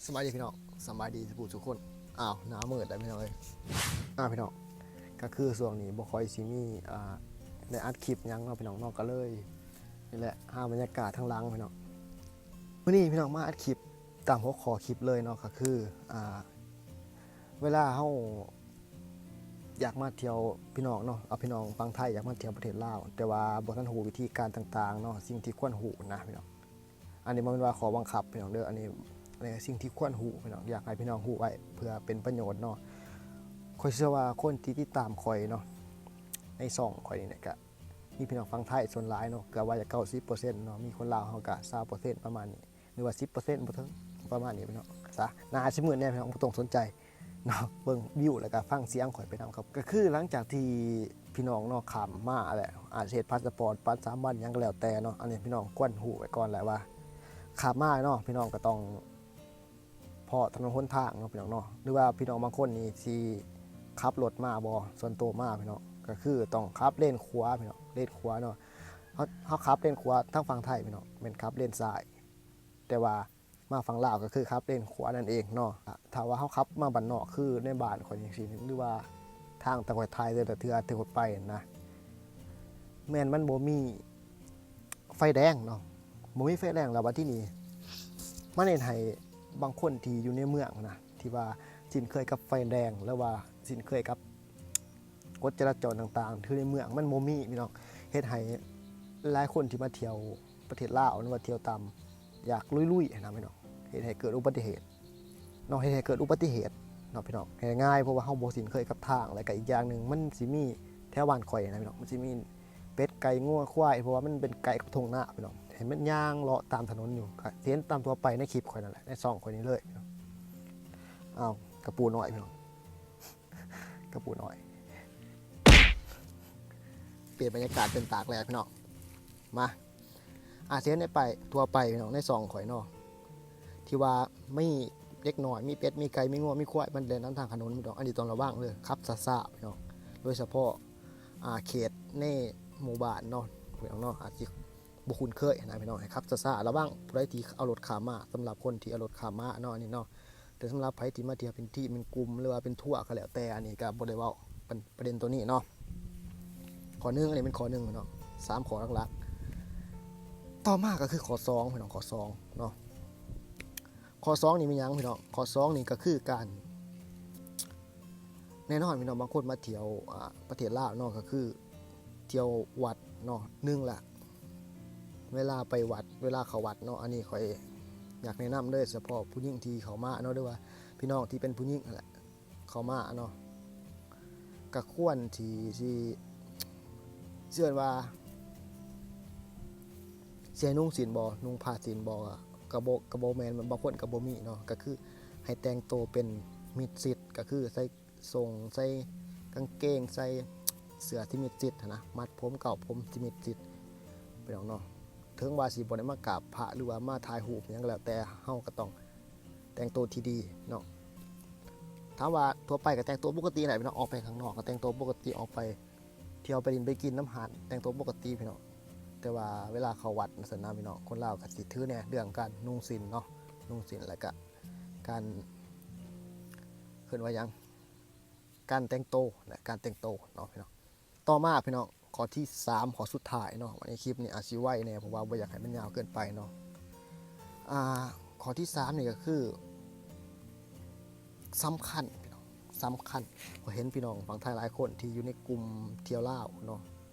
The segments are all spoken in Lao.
ສະບາຍດີພີ່ນ້ອງ ສະບາຍດີສູ່ຜູ້ສູ່ຄົນ. ອ້າວ ໜ້າມືດແລ້ວພີ່ນ້ອງເອີຍ. ອ້າວ ພີ່ນ້ອງ ກໍຄືຊ່ວງນີ້ບໍ່ຄ່ອຍຊິມີ ອ່າ ໄດ້ອັດຄລິບຫຍັງເນາະພີ່ນ້ອງເນາະ ກໍເລີຍ ນີ້ແຫຼະ ຫາບັນຍາກາດທາງຫຼັງພີ່ນ້ອງ. ມື້ນີ້ພີ່ນ້ອງມາອັດຄລິບຕາມຫົວຂໍ້ຄລິບເລີຍເນາະ ກໍຄື ອ່າ ເວລາເຮົາຢາກມາທ່ຽວ ພີ່ນ້ອງເນາະ ເອົາ ພີ່ນ້ອງຝັ່ງໄທຢາກມາທ່ຽວປະເທດລາວ ແຕ່ວ່າບໍ່ທັນຮູ້ວິທີການຕ່າງໆເນາະ ສິ່ງທີ່ຄວນຮູ້ນະພີ່ນ້ອງ. ອັນນີ້ບໍ່ແມ່ນວ່າຂໍ້ບັງຄັບພີ່ນ້ອງເດີ ອັນນີ້ ໃນສິ່ງທີ່ຄວນຮູ້ພີ່ນ້ອງ ຢາກໃຫ້ພີ່ນ້ອງຮູ້ໄວ້ເພື່ອເປັນປະໂຫຍດເນາະ. ຂ້ອຍເຊື່ອວ່າຄົນທີ່ຕິດຕາມຂ້ອຍເນາະ ໃນຊ່ອງຂ້ອຍນີ້ນະ ກະມີພີ່ນ້ອງຝັ່ງໄທສ່ວນຫຼາຍເນາະ ເກືອບວ່າຈະເກົ້າສິບເປີເຊັນເນາະ ມີຄົນລາວເຮົາກະຊາວເປີເຊັນປະມານນີ້ ຫຼືວ່າສິບເປີເຊັນບໍ່ເຖິງ ປະມານນີ້ພີ່ນ້ອງ. ຊະ ໜ້າຊິມືດແດ່ພີ່ນ້ອງ ບໍ່ຕ້ອງສົນໃຈເນາະ ເບິ່ງວິວແລ້ວກະຟັງສຽງຂ້ອຍໄປນຳ. ກໍຄືຫຼັງຈາກທີ່ພີ່ນ້ອງເນາະຂ້າມມາແລ້ວ ອາດຊິເຮັດພາສະປອດ ບັດປະຈຳວັນຫຍັງກໍແລ້ວແຕ່ເນາະ ອັນນີ້ພີ່ນ້ອງຄວນຮູ້ໄວ້ກ່ອນແຫຼະວ່າ ຂ້າມມາເນາະ ພີ່ນ້ອງກໍຕ້ອງພໍ້ຖະໜົນຫົນທາງເນາະ ພີ່ນ້ອງເນາະ ຫຼືວ່າພີ່ນ້ອງບາງຄົນນີ້ຊິຂັບລົດມາບໍ່ ສ່ວນໂຕມາພີ່ນ້ອງ ກໍຄືຕ້ອງຂັບເລນຂວາພີ່ນ້ອງ ເລນຂວາເນາະ. ເຮົາ ເຮົາຂັບເລນຂວາທາງຝັ່ງໄທພີ່ນ້ອງ ແມ່ນຂັບເລນຊ້າຍ ແຕ່ວ່າມາຝັ່ງລາວກໍຄືຂັບເລນຂວານັ້ນເອງເນາະ. ຖ້າວ່າເຮົາຂັບມາບ້ານນອກ ຄືໃນບ້ານຂ້ອຍຈັ່ງຊີ້ ຫຼືວ່າທາງທີ່ຂ້ອຍຖ່າຍແຕ່ລະເທື່ອທີ່ຂ້ອຍໄປນະ ແມ່ນມັນບໍ່ມີ ໄຟແດງເນາະ ບໍ່ມີໄຟແດງ ແລ້ວບັດທີນີ້ມັນເຮັດໃຫ້ບາງຄົນທີ່ຢູ່ໃນເມືອງນະ ທີ່ວ່າຊິນເຄີຍກັບໄຟແດງ ຫຼືວ່າຊິນເຄີຍກັບກົດຈະລາຈອນຕ່າງໆ ຄືໃນເມືອງມັນບໍ່ມີພີ່ນ້ອງ ເຮັດໃຫ້ຫຼາຍຄົນທີ່ມາທ່ຽວປະເທດລາວ ຫຼືວ່າທ່ຽວຕ່າງ ຢາກລຸຍໆຫັ້ນນະພີ່ນ້ອງ ເຮັດໃຫ້ເກີດອຸບັດຕິເຫດ ເນາະ ເຮັດໃຫ້ເກີດອຸບັດຕິເຫດເນາະພີ່ນ້ອງ. ງ່າຍໆ ເພາະວ່າເຮົາບໍ່ຊິນເຄີຍກັບທາງ ແລະກະອີກຢ່າງໜຶ່ງມັນຊິມີແຖວບ້ານຂ້ອຍນະພີ່ນ້ອງ ມັນຊິມີເປັດໄກ່ງົວຄວາຍ ເພາະວ່າມັນເປັນໄກ່ກັບທົ່ງນາພີ່ນ້ອງ ໃຫ້ມັນຍ່າງເລາະຕາມຖະໜົນຢູ່ ກະຊິເຫັນຕາມທົ່ວໄປໃນຄລິບຂ້ອຍນັ້ນແຫຼະ ໃນຊ່ອງຂ້ອຍນີ້ເລີຍ. ອ້າວ ກະປູນ້ອຍພີ່ນ້ອງ ກະປູນ້ອຍ ປ່ຽນບັນຍາກາດເປັນຕາກແດດພີ່ນ້ອງ ມາ ອາດຊິເຫັນໄດ້ໄປທົ່ວໄປພີ່ນ້ອງ ໃນຊ່ອງຂ້ອຍເນາະ ທີ່ວ່າມີເດັກນ້ອຍ ມີເປັດ ມີໄກ່ ມີງົວ ມີຄວາຍ ມັນແລ່ນນຳທາງຖະໜົນພີ່ນ້ອງ. ອັນນີ້ຕ້ອງລະວັງເດີ ຂັບຊ້າໆພີ່ນ້ອງ ໂດຍສະເພາະ ອ່າ ເຂດໃນໝູ່ບ້ານເນາະ ພີ່ນ້ອງເນາະ ອາດຊິບໍ່ຄຸ້ນເຄີຍນະພີ່ນ້ອງ ໃຫ້ຂັບຊ້າໆ ລະວັງຜູ້ໃດທີ່ເອົາລົດຂ້າມມາ ສຳລັບຄົນທີ່ເອົາລົດຂ້າມມາເນາະ ອັນນີ້ເນາະ. ແຕ່ສຳລັບໃຜທີ່ມາທ່ຽວເປັນທີມເປັນກຸ່ມ ຫຼືວ່າເປັນທົວກໍແລ້ວແຕ່ ອັນນີ້ກໍບໍ່ໄດ້ເວົ້າ ປະ ປະເດັນໂຕນີ້ເນາະ. ຂໍ້ໜຶ່ງ ອັນນີ້ແມ່ນຂໍ້ໜຶ່ງເນາະ ສາມຂໍ້ຫຼັກໆ. ຕໍ່ມາກໍຄືຂໍ້ສອງພີ່ນ້ອງ ຂໍ້ສອງເນາະ ຂໍ້ສອງນີ້ແມ່ນຫຍັງພີ່ນ້ອງ? ຂໍ້ສອງນີ້ກໍຄືການ ແນ່ນອນພີ່ນ້ອງ ບາງຄົນມາທ່ຽວ ອ່າ ປະເທດລາວເນາະ ກໍຄືທ່ຽວວັດເນາະ. ໜຶ່ງລະ ເວລາໄປວັດ ເວລາເຂົ້າວັດເນາະ ອັນນີ້ຂ້ອຍຢາກແນະນຳເລີຍ ສະເພາະຜູ້ຍິງທີ່ເຂົ້າມາເນາະ ຫຼືວ່າພີ່ນ້ອງທີ່ເປັນຜູ້ຍິງຫັ້ນແຫຼະ ເຂົ້າມາເນາະ ກະຄວນທີ່ຊິ ຊິເອີ້ນວ່າຊິໃຫ້ນຸ່ງສິ້ນບໍ່ ນຸ່ງຜ້າສິ້ນບໍ່ ກະບໍ່ ກະບໍ່ແມ່ນ ບາງຄົນກະບໍ່ມີເນາະ. ກະຄືໃຫ້ແຕ່ງໂຕເປັນມິດຊິດ ກະຄືໃສ່ ສົ່ງໃສ່ກາງເກງ ໃສ່ເສື້ອທີ່ມິດຊິດຫັ້ນນະ ມັດຜົມເກົ້າຜົມທີ່ມິດຊິດ ພີ່ນ້ອງເນາະ. ເຖິງວ່າຊິບໍ່ໄດ້ມາກາບພະ ຫຼືວ່າມາຖ່າຍຮູບຫຍັງກໍແລ້ວແຕ່ ເຮົາກໍຕ້ອງແຕ່ງໂຕທີ່ດີເນາະ. ຖາມວ່າທົ່ວໄປກໍແຕ່ງໂຕປົກກະຕິແຫຼະພີ່ນ້ອງ ອອກໄປຂ້າງນອກກໍແຕ່ງໂຕປົກກະຕິ ອອກໄປທ່ຽວໄປຫຼິ້ນໄປກິນນຳຮ້ານແຕ່ງໂຕປົກກະຕິພີ່ນ້ອງ. ແຕ່ວ່າເວລາເຂົ້າວັດຈັ່ງຊັ້ນນະພີ່ນ້ອງ ຄົນລາວກໍຊິຖືແດ່ເລື່ອງການນຸ່ງສິ້ນເນາະ ນຸ່ງສິ້ນ ແລ້ວກະການ ເອີ້ນວ່າຫຍັງ ການແຕ່ງໂຕນະ ການແຕ່ງໂຕເນາະພີ່ນ້ອງ. ຕໍ່ມາພີ່ນ້ອງ ຂໍ້ທີສາມ ຂໍ້ສຸດທ້າຍເນາະ ໃນຄລິບນີ້ອາດຊິໄວແດ່ ເພາະວ່າບໍ່ຢາກໃຫ້ມັນຍາວເກີນໄປເນາະ. ອ່າ ຂໍ້ທີສາມນີ້ກໍຄືສຳຄັນພີ່ນ້ອງ ສຳຄັນ ຂ້ອຍເຫັນພີ່ນ້ອງຝັ່ງໄທຫຼາຍຄົນທີ່ຢູ່ໃນກຸ່ມທ່ຽວລາວເນາະ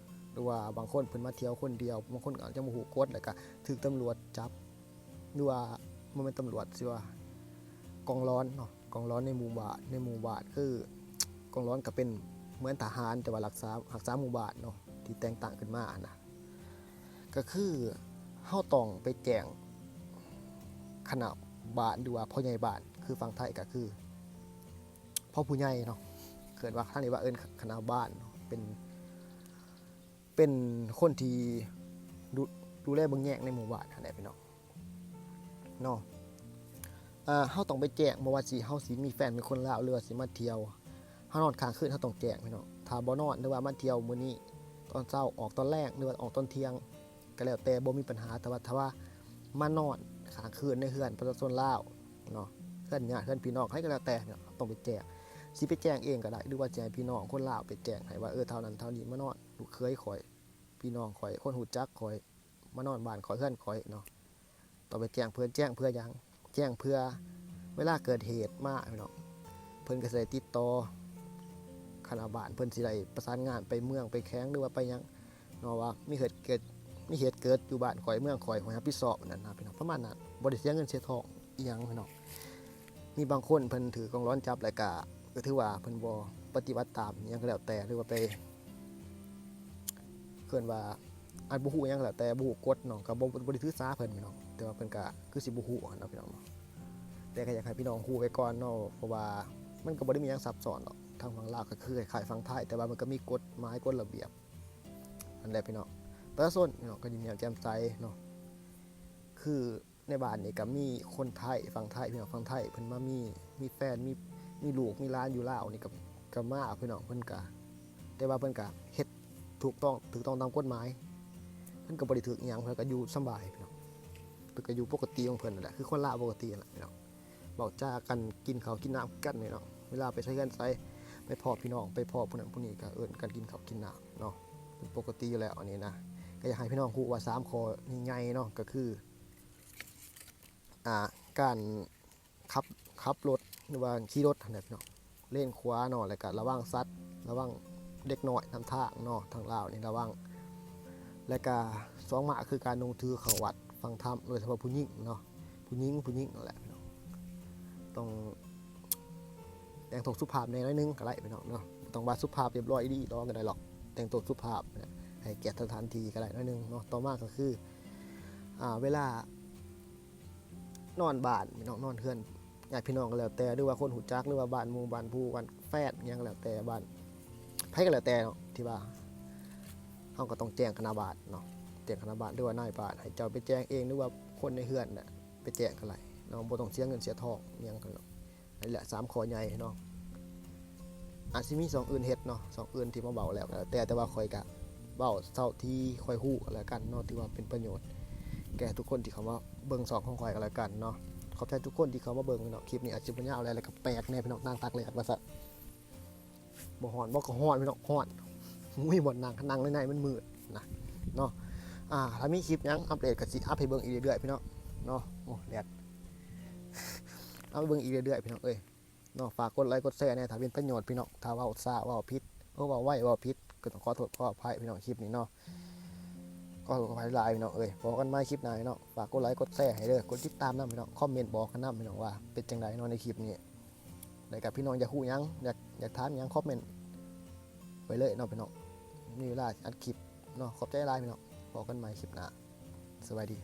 ຫຼືວ່າບາງຄົນເພິ່ນມາທ່ຽວຄົນດຽວ ບາງຄົນກໍອາດຈະບໍ່ຮູ້ກົດ ແລ້ວກໍຖືກຕຳຫຼວດຈັບ ຫຼືວ່າບໍ່ແມ່ນຕຳຫຼວດ ຊິວ່າກອງຫຼອນເນາະ ກອງຫຼອນໃນໝູ່ບ້ານ ໃນໝູ່ບ້ານ ຄືກອງຫຼອນກໍເປັນເໝືອນທະຫານ ແຕ່ວ່າຮັກສາ ຮັກສາໝູ່ບ້ານເນາະ ທີ່ແຕ່ງຕັ້ງຂຶ້ນມາຫັ້ນນະ. ກໍຄືເຮົາຕ້ອງໄປແຈ້ງຄະນະບ້ານ ຫຼືວ່າພໍ່ໃຫຍ່ບ້ານ ຄືຝັ່ງໄທກໍຄືພໍ່ຜູ້ໃຫຍ່ເນາະ ເອີ້ນວ່າ ທາງນີ້ວ່າເອີ້ນຄະນະບ້ານເນາະ ເປັນ ເປັນຄົນທີ່ດູ ດູແລເບິ່ງແຍງໃນໝູ່ບ້ານຫັ້ນແຫຼະພີ່ນ້ອງເນາະ. ເຮົາຕ້ອງໄປແຈ້ງ ບໍ່ວ່າຊິ ເຮົາຊິມີແຟນເປັນຄົນລາວ ຫຼືວ່າຊິມາທ່ຽວ ເຮົານອນຄ້າງຄືນ ເຮົາຕ້ອງແຈ້ງພີ່ນ້ອງ. ຖ້າບໍ່ນອນ ຫຼືວ່າມາທ່ຽວມື້ນີ້ຕອນເຊົ້າ ອອກຕອນແລງ ຫຼືວ່າອອກຕອນທ່ຽງ ກໍແລ້ວແຕ່ ບໍ່ມີບັນຫາ. ແຕ່ວ່າຖ້າວ່າມານອນຄ້າງຄືນໃນເຮືອນປະຊາຊົນລາວເນາະ ເຮືອນຍາດເຮືອນພີ່ນ້ອງໃຜກໍແລ້ວແຕ່ເນາະ ຕ້ອງໄປແຈ້ງ ຊິໄປແຈ້ງເອງກໍໄດ້ ຫຼືວ່າຊິໃຫ້ພີ່ນ້ອງຄົນລາວໄປແຈ້ງໃຫ້ວ່າ ເອີ ເທົ່ານັ້ນເທົ່ານີ້ມານອນ ລູກເຂີຍຂ້ອຍ ພີ່ນ້ອງຂ້ອຍ ຄົນຮູ້ຈັກຂ້ອຍ ມານອນບ້ານຂ້ອຍເຮືອນຂ້ອຍເນາະ ຕ້ອງໄປແຈ້ງເພິ່ນ ແຈ້ງເພື່ອຫຍັງ? ແຈ້ງເພື່ອເວລາເກີດເຫດມາພີ່ນ້ອງ ເພິ່ນກໍຊິໄດ້ຕິດຕໍ່ ຄະນະບ້ານ ເພິ່ນຊິໄດ້ປະສານງານໄປເມືອງໄປແຂວງ ຫຼືວ່າໄປຫຍັງເນາະ ວ່າມີເຫດເກີດ ມີເຫດເກີດຢູ່ບ້ານຂ້ອຍເມືອງຂ້ອຍ ຂ້ອຍຮັບຜິດຊອບນັ້ນນະພີ່ນ້ອງ ປະມານນັ້ນ ບໍ່ໄດ້ເສຍເງິນເສຍທອງອີ່ຫຍັງພີ່ນ້ອງ ມີບາງຄົນເພິ່ນຖືກອງຫຼອນຈັບ ແລ້ວກະ ກໍຖືວ່າເພິ່ນບໍ່ປະຕິບັດຕາມຫຍັງກໍແລ້ວແຕ່ ຫຼືວ່າໄປ ເອີ້ນວ່າ ອາດບໍ່ຮູ້ຫຍັງກໍແລ້ວແຕ່ ບໍ່ຮູ້ກົດເນາະ ກໍບໍ່ ບໍ່ໄດ້ຖືສາເພິ່ນພີ່ນ້ອງ ແຕ່ວ່າເພິ່ນກໍຄືຊິບໍ່ຮູ້ຫັ້ນເນາະພີ່ນ້ອງເນາະ ແຕ່ກໍຢາກໃຫ້ພີ່ນ້ອງຮູ້ໄວ້ກ່ອນເນາະ ເພາະວ່າມັນກໍບໍ່ໄດ້ມີຫຍັງຊັບຊ້ອນດອກ ທາງຝັ່ງລາວກໍຄືຄ້າຍໆຝັ່ງໄທ ແຕ່ວ່າມັນກໍມີກົດໝາຍກົດລະບຽບ ນັ້ນແຫຼະພີ່ນ້ອງ ປະຊາຊົນພີ່ນ້ອງກໍຍິ້ມແຍ້ມແຈ່ມໃສເນາະ ຄື ໃນບ້ານນີ້ກໍມີຄົນໄທ ຝັ່ງໄທ ພີ່ນ້ອງຝັ່ງໄທເພິ່ນມາມີ ມີແຟນ ມີ ມີລູກມີຫຼານຢູ່ລາວນີ້ກໍ ກໍມາພີ່ນ້ອງ ເພິ່ນກໍ ແຕ່ວ່າເພິ່ນກໍເຮັດຖືກຕ້ອງ ຖືກຕ້ອງຕາມກົດໝາຍ ເພິ່ນກໍບໍ່ໄດ້ຖືກອີ່ຫຍັງ ເພິ່ນກໍຢູ່ສະບາຍພີ່ນ້ອງ ເພິ່ນກໍຢູ່ປົກກະຕິຂອງເພິ່ນນັ້ນແຫຼະ ຄືຄົນລາວປົກກະຕິນັ້ນແຫຼະພີ່ນ້ອງ ເວົ້າຈາກັນ ກິນເຂົ້າກິນນ້ຳກັນນີ້ເນາະ ເວລາໄປໃສເຮືອນໃສ ໄປພໍ້ພີ່ນ້ອງ ໄປພໍ້ຜູ້ນັ້ນຜູ້ນີ້ ກໍເອີ້ນກັນກິນເຂົ້າກິນນ້ຳເນາະ ເປັນປົກກະຕິຢູ່ແລ້ວອັນນີ້ນະ ກໍຢາກໃຫ້ພີ່ນ້ອງຮູ້ວ່າສາມຂໍ້ໃຫຍ່ໆເນາະ ກໍຄື ອ່າ ການຂັບ ຂັບລົດ ຫຼືວ່າຂີ່ລົດຫັ້ນແຫຼະພີ່ນ້ອງ ເລນຂວາເນາະ ແລ້ວກະລະວັງສັດ ລະວັງເດັກນ້ອຍນຳທາງເນາະ ທາງລາວນີ້ລະວັງ ແລ້ວກະສອງມາກະຄືການນຸ່ງຖືເຂົ້າວັດຟັງທຳ ໂດຍສະເພາະຜູ້ຍິງເນາະ ຜູ້ຍິງ ຜູ້ຍິງນັ້ນແຫຼະພີ່ນ້ອງ ຕ້ອງແຕ່ງຕົວສຸພາບແດ່ໜ້ອຍໜຶ່ງກໍໄດ້ພີ່ນ້ອງເນາະ ບໍ່ຕ້ອງວ່າສຸພາບຮຽບຮ້ອຍອີ່ຫຼີດອກກໍໄດ້ດອກ ແຕ່ງຕົວສຸພາບ ໃຫ້ກຽດສະຖານທີ່ກໍໄດ້ໜ້ອຍໜຶ່ງເນາະ ຕໍ່ມາກໍຄື ອ່າ ເວລາ ນອນບ້ານພີ່ນ້ອງ ນອນເຮືອນຍາດພີ່ນ້ອງກໍແລ້ວແຕ່ ຫຼືວ່າຄົນຮູ້ຈັກ ຫຼືວ່າບ້ານໝູ່ບ້ານຜູ້ ບ້ານແຟນຫຍັງກໍແລ້ວແຕ່ ບ້ານໃຜກໍແລ້ວແຕ່ເນາະ ທີ່ວ່າເຮົາກໍຕ້ອງແຈ້ງຄະນະບ້ານເນາະ ແຈ້ງຄະນະບ້ານ ຫຼືວ່ານາຍບ້ານ ໃຫ້ເຈົ້າໄປແຈ້ງເອງ ຫຼືວ່າຄົນໃນເຮືອນນະໄປແຈ້ງກໍໄດ້ເນາະ ບໍ່ຕ້ອງເສຍເງິນເສຍທອງຫຍັງເນາະ ອັນນີ້ແຫຼະສາມຂໍ້ໃຫຍ່ເນາະ ອາດຊິມີຊ່ອງອື່ນເຮັດເນາະ ຊ່ອງອື່ນທີ່ມາເວົ້າແລ້ວກໍແລ້ວແຕ່ ແຕ່ວ່າຂ້ອຍກະເວົ້າເທົ່າທີ່ຂ້ອຍຮູ້ກໍແລ້ວກັນເນາະ ຖືວ່າເປັນປະໂຫຍດແກ່ທຸກຄົນທີ່ເຂົ້າມາເບິ່ງຊ່ອງຂອງຂ້ອຍກໍແລ້ວກັນເນາະ ຂອບໃຈທຸກຄົນທີ່ເຂົ້າມາເບິ່ງເນາະ ຄລິບນີ້ອາດຊິບໍ່ຍາວຫຼາຍ ແລ້ວກໍແປກແດ່ພີ່ນ້ອງ ນັ່ງຕາກແດດວ່າຊັ້ນ ບໍ່ຮ້ອນບໍ່ ກໍຮ້ອນພີ່ນ້ອງ ຮ້ອນ ບໍ່ມີບ່ອນນັ່ງ ຄັນນັ່ງໃນໃນມັນມືດນະເນາະ ອ່າ ຖ້າມີຄລິບຫຍັງອັບເດດກໍຊິອັບໃຫ້ເບິ່ງອີກເລື້ອຍໆ ພີ່ນ້ອງເນາະ ໂອ້ ແດດ ເອົາເບິ່ງອີກເລື້ອຍໆ ພີ່ນ້ອງເອີຍ ເນາະ ຝາກກົດໄລກົດແຊແດ່ ຖ້າເປັນປະໂຫຍດພີ່ນ້ອງ ຖ້າເວົ້າຊ້າເວົ້າຜິດ ເອີ ເວົ້າໄວເວົ້າຜິດ ກໍຕ້ອງຂໍໂທດຂໍອະໄພພີ່ນ້ອງ ຄລິບນີ້ເນາະ ຂໍໂທດຂໍອະໄພຫຼາຍພີ່ນ້ອງເອີຍ ພໍ້ກັນໃໝ່ຄລິບໜ້າພີ່ນ້ອງ ຝາກກົດໄລກົດແຊໃຫ້ເດີ ກົດຕິດຕາມນຳພີ່ນ້ອງ ຄອມເມັນບອກກັນນຳພີ່ນ້ອງວ່າເປັນຈັ່ງໃດເນາະໃນຄລິບນີ້ ແລ້ວກໍພີ່ນ້ອງຢາກຮູ້ຫຍັງ ຢາກ ຢາກຖາມຫຍັງ ຄອມເມັນໄວ້ເລີຍເນາະພີ່ນ້ອງ ມີເວລາອັດຄລິບເນາະ ຂອບໃຈຫຼາຍພີ່ນ້ອງ ພໍ້ກັນໃໝ່ຄລິບໜ້າ ສະບາຍດີ.